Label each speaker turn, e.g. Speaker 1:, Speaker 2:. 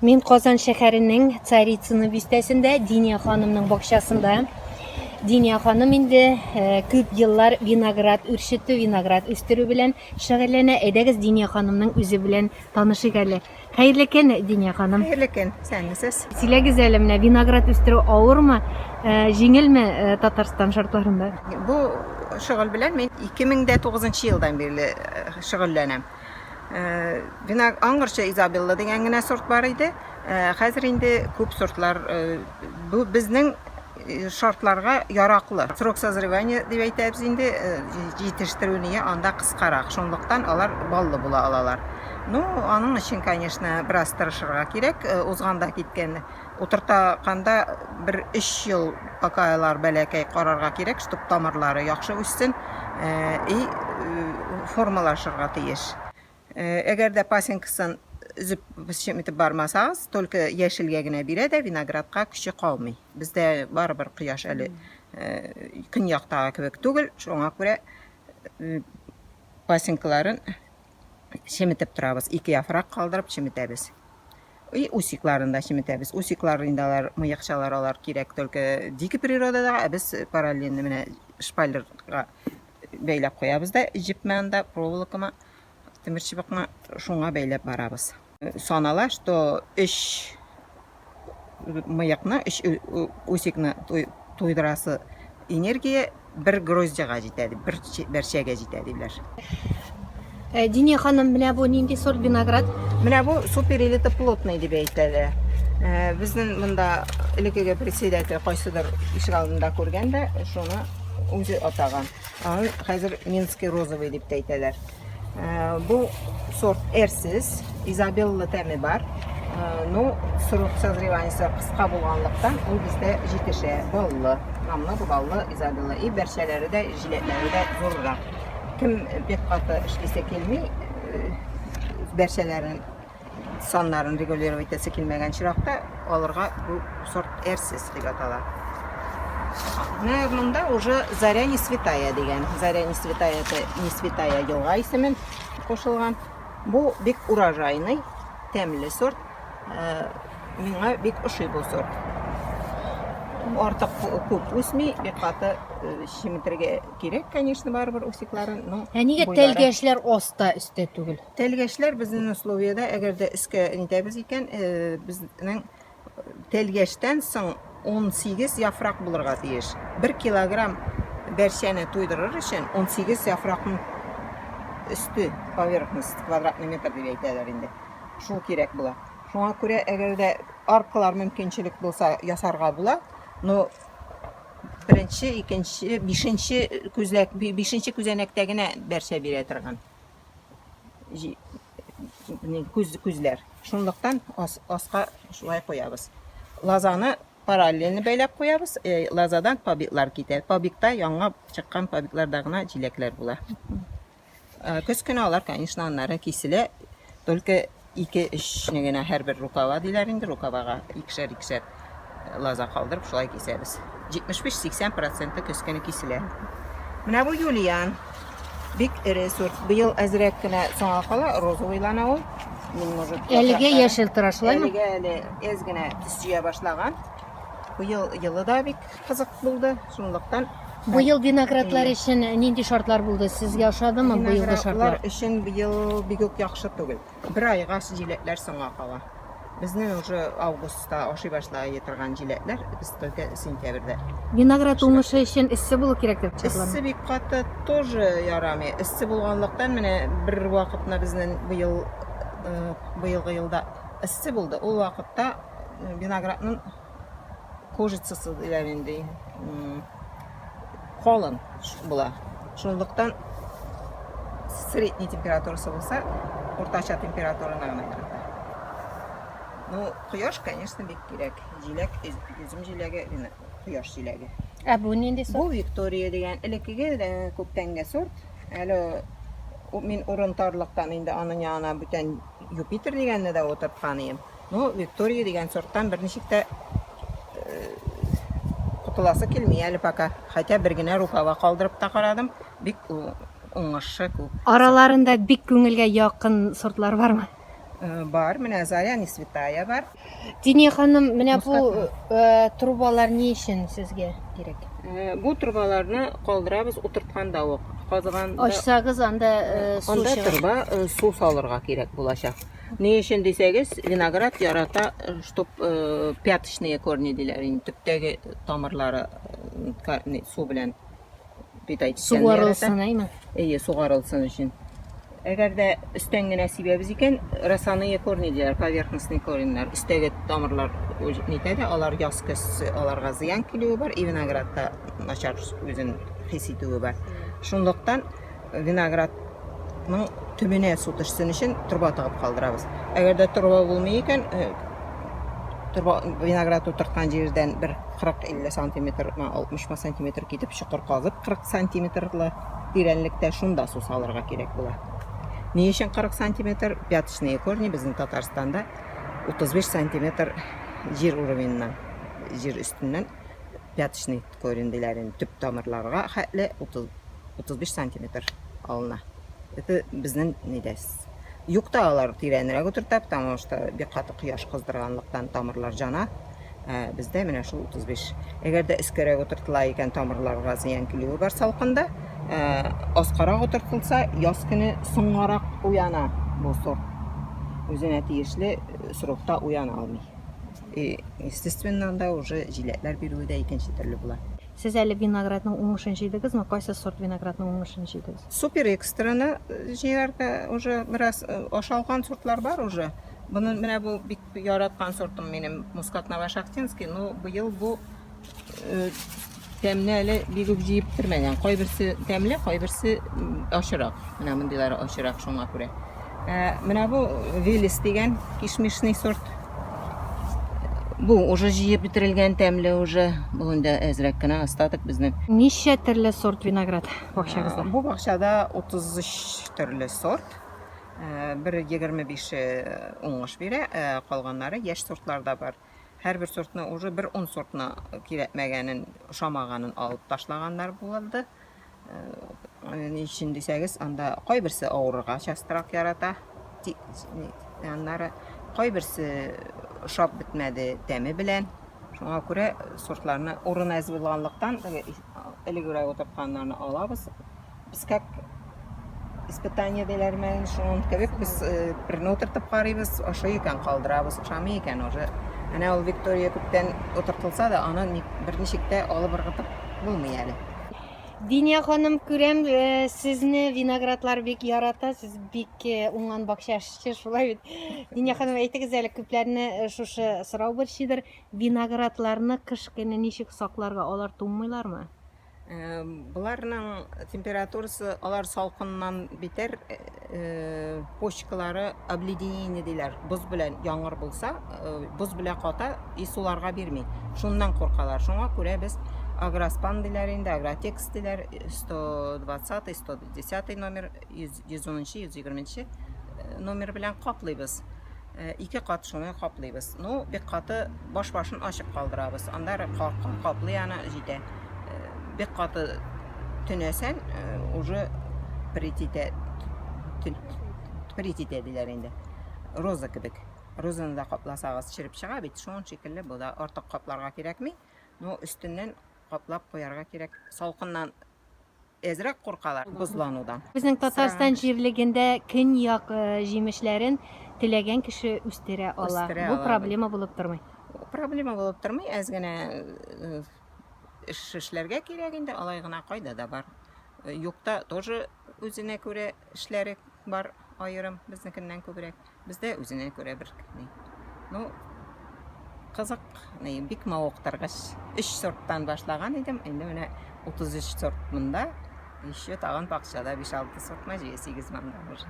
Speaker 1: Мин Казан шәһәренең Царицыно бистәсендә Диния ханымның бакчасында. Диния ханым инде э, күп еллар виноград үрчетү, виноград үстерү белән шөгыльләнә. Әйдәгез Диния ханымның үзе белән танышыйк әле. Хәерле көн, Диния ханым.
Speaker 2: Хәерле көн, исәнмесез.
Speaker 1: Сөйләгез әле, менә виноград үстерү авырмы, э, җиңелме э, Татарстан шартларында?
Speaker 2: Бу шөгыль белән мин 2009 елдан бирле шөгыльләнәм. Вина аңгырча Изабелла дигән генә сорт бар иде. Хәзер инде күп сортлар бу безнең шартларга яраклы. Срок созревания дип әйтәбез инде, җитештерү ние анда кыскарак. Шунлыктан алар баллы була алалар. Ну, аның өчен, конечно, бераз тырышырга кирәк. Узганда киткән Утыртаканда бер өч ел пока алар бәләкәй карарга кирәк, чтоб тамырлары яхшы үссен и формалашырга тиеш. Әгәр дә пасенкасын өзеп итеп бармасагыз, только яшелгә генә бирә дә, виноградка көче калмый. Бездә барыбер кояш әле көньяктагы кебек түгел, шуңа күрә пасенкаларын чеметеп торабыз. Ике яфрак калдырып чеметәбез. И усикларын да чеметәбез. Усиклар инде алар, мыекчалар алар кирәк только дикий природада, ә без параллельно менә шпалерга бәйләп куябыз да, җепме анда, проволокама, тимер чыбыкмы, шуңа бәйләп барабыз. Санала, что өч мыекны, өч усикны туйдырасы энергия бер гроздьяга җитә дип, бер бәрчәгә җитә диләр.
Speaker 1: Э, Диния ханым, менә бу нинди сорт виноград?
Speaker 2: Менә бу супер элита плотный дип әйтәләр. Э, безнең монда элеккеге председатель кайсыдыр ишек алдында күргән дә, шуны үзе атаган. Аны хәзер Минский розовый дип тә әйтәләр. Э, бу сорт әрсез, Изабелла тәме бар. Э, но срок созреваниесе кыска булганлыктан ул бездә җитешә. Баллы, намного баллы Изабелла. И бәрчәләре дә, җиләкләре дә зуррак. Кем бик каты эшлисе килми, э, бәрчәләрен саннарын регулировать итәсе килмәгән очракта алырга бу сорт әрсез дип атала. Менә монда уже Заря не святая дигән. Заря не святая это не святая елга исемен кушылган. Бу бик урожайный, тәмле сорт. Э, миңа бик ошый бу сорт. Артык күп үсми, бик каты э, чеметергә кирәк, конечно, барыбер усикларын, но
Speaker 1: Ә нигә тәлгәшләр аста өстә түгел?
Speaker 2: Тәлгәшләр безнең условиядә, әгәр дә өскә нитәбез икән, э, безнең тәлгәштән соң 18 яфрак булырга тиеш. 1 килограмм бәрчәне туйдырыр өчен 18 яфракның өсте, поверхность, квадратный метр дип әйтәләр инде. Шул кирәк була. Шуңа күрә, әгәр дә аркалар мөмкинчелек булса, ясарга була. Но беренче, икенче, бишенче күзләк, бишенче күзәнәктә генә бәрчә бирә торган. Күз, күзләр. Шунлыктан ас, аска шулай куябыз. Лазаны параллельно бәйләп куябыз. Э, лазадан побеглар китә. Побегта яңа чыккан побегларда гына җиләкләр була. Э, көз көне алар, конечно, аннары киселә. Только ике-өчне генә һәрбер рукава диләр инде, рукавага икешәр-икешәр лаза калдырып шулай кисәбез. 75-80 проценты көз көне киселә. Менә бу Юлиан. Бик эре сорт. Быел әзрәк кенә соңа кала, розовыйлана ул.
Speaker 1: Мин, может, Әлегә яшел тора, шулаймы?
Speaker 2: Әлегә әле әз генә төс җыя башлаган. Быел елы да бик кызык булды. Шунлыктан
Speaker 1: Быел виноградлар өчен нинди шартлар булды? Сезгә ошадымы быелгы шартлар?
Speaker 2: Виноградлар өчен быел бик үк яхшы түгел. Бер айга җиләкләр соңга кала. Безнең уже августта ашый башлай торган җиләкләр, без только сентябрьдә.
Speaker 1: Виноград уңышы өчен эссе булу кирәк дип чыгыла.
Speaker 2: Эссе бик каты тоже ярамый. Эссе булганлыктан менә бер вакытны безнең быел э, быелгы елда эссе булды. Ул вакытта э, виноградның кожицасы диләр инде калын була. Шунлыктан средний температурасы булса, уртача температураны гына ярата. Ну, кояш, конечно, бик кирәк. Җиләк, üzüm җиләге, кояш җиләге.
Speaker 1: Ә бу нинди сорт?
Speaker 2: Бу Виктория дигән элеккеге дә күптәнге сорт. Әле мин урын тарлыктан инде аның янына бүтән Юпитер дигәнне дә утырткан идем. Ну, Виктория дигән сорттан берничек тә э, котыласы килми әле пока. Хотя бер генә рукава калдырып та карадым, бик уңышы күп.
Speaker 1: Араларында бик күңелгә якын сортлар бармы?
Speaker 2: Бар, менә Заря не святая бар.
Speaker 1: Диния ханым, менә бу трубалар ни өчен сезгә кирәк?
Speaker 2: Бу трубаларны калдырабыз утыртканда ук. Казыганда
Speaker 1: Ачсагыз, анда су
Speaker 2: Анда
Speaker 1: чыга.
Speaker 2: торба су салырга кирәк булачак. Ни өчен дисәгез, виноград ярата, чтоб пяточные корни диләр, инде төптәге тамырлары су белән питать
Speaker 1: Сугарылсын, әйме?
Speaker 2: Әйе, сугарылсын өчен. Әгәр дә өстән генә сибәбез икән, росаные корни диләр, поверхностный кореньнар, өстәге тамырлар нитә дә, алар яз көз аларга зыян килүе бар, и виноградта начар үзен хис итүе бар. Шунлыктан виноградның төбенә су төшсен өчен торба тыгып калдырабыз. Әгәр дә торба булмый икән, торба виноград утырткан җирдән бер 40-50 сантиметр, 60 сантиметр китеп чокыр казып, 40 сантиметрлы тирәнлектә шунда су салырга кирәк була. Ни өчен 40 сантиметр? Пяточные корни безнең Татарстанда 35 сантиметр җир уровененнан, җир өстеннән пяточный корень диләр инде, төп тамырларга хәтле 30, 35 сантиметр алына. Это безнең нидә. Юкта алар тирәнрәк утырта, потому что бик каты кояш кыздырганлыктан тамырлар жана. Ә бездә менә шул 35. Әгәр дә өскәрәк утыртыла икән, тамырларга зыян килүе бар салкында. Ә, аскарак утыртылса, яз көне соңгарак уяна бу сорт. Үзенә тиешле срокта уяна алмый. И, естественно, анда уже җиләкләр бирүе дә икенче төрле була.
Speaker 1: Сез әле виноградның уңышын җыйдыгызмы? Кайсы сорт виноградның уңышын җыйдыгыз?
Speaker 2: Супер экстраны җыярга уже бераз ашалган сортлар бар уже. Моны менә бу бик яраткан сортым минем Мускат Новошахтинский, но быел бу тәмне әле бик үк җыеп бетермәгән. Кайберсе тәмле, кайберсе ачырак. Менә мондыйлары ачырак шуңа күрә. Менә бу Велес дигән кишмишный сорт. Бу уже җыеп бетерелгән тәмле уже. Бу инде әзрәк кенә остаток безнең.
Speaker 1: Ничә төрле сорт виноград бакчагызда?
Speaker 2: Бу бакчада 33 төрле сорт. Бер 25-е уңыш бирә, калганнары яшь сортлар да бар. Һәрбер сортны уже бер 10 сортны кирәкмәгәнен, ошамаганын алып ташлаганнар булды. Ни өчен дисәгез, анда кайберсе авырырга частрак ярата. Аннары кайберсе ошап бетмәде тәме белән. Шуңа күрә сортларны урын әз булганлыктан, элегрәк утыртканнарны алабыз. Без как испытание диләрме, шуның кебек без берне утыртып карыйбыз, ошый икән калдырабыз, ошамый икән уже. Әнә ул Виктория күптән утыртылса да, аны берничек тә алып ыргытып булмый әле.
Speaker 1: Диния ханым, күрәм, сезне виноградлар бик ярата, сез бик уңган бакчачы, шулай бит. Диния ханым, әйтегез әле, күпләрне шушы сорау борчыйдыр. Виноградларны кыш көне ничек сакларга, алар туңмыйлармы?
Speaker 2: Боларның температурасы, алар салкыннан битәр, почкалары обледенение диләр. Боз белән яңгыр булса, боз белән ката и суларга бирми. Шуннан куркалар. Шуңа күрә без Агроспан диләр инде, Агротекс диләр, 120, 110 номер, 110, 120 номер белән каплыйбыз. Ике кат шуны каплыйбыз. Ну, бик каты баш-башын ачык калдырабыз. Аннары кар каплый аны җитә. Бик каты төнәсән, уже прититә, прититә диләр инде. Роза кебек. Розаны да капласагыз череп чыга бит. Шуның шикелле бу да артык капларга кирәкми. Но өстеннән каплап куярга кирәк. Салкыннан әзрәк куркалар бозланудан.
Speaker 1: Безнең Татарстан җирлегендә көньяк җимешләрен теләгән кеше үстерә ала. Бу проблема булып тормый.
Speaker 2: Проблема булып тормый, әз генә эш эшләргә кирәк инде, алай гына кайда да бар. Юкта тоже үзенә күрә эшләре бар аерым, безнекеннән күбрәк. Бездә үзенә күрә бер ни. Ну, кызык, ни, бик мавыктыргыч. Өч сорттан башлаган идем, инде менә 33 сорт монда. Еще тагын бакчада 5-6 сорт ма, 7-8 монда уже.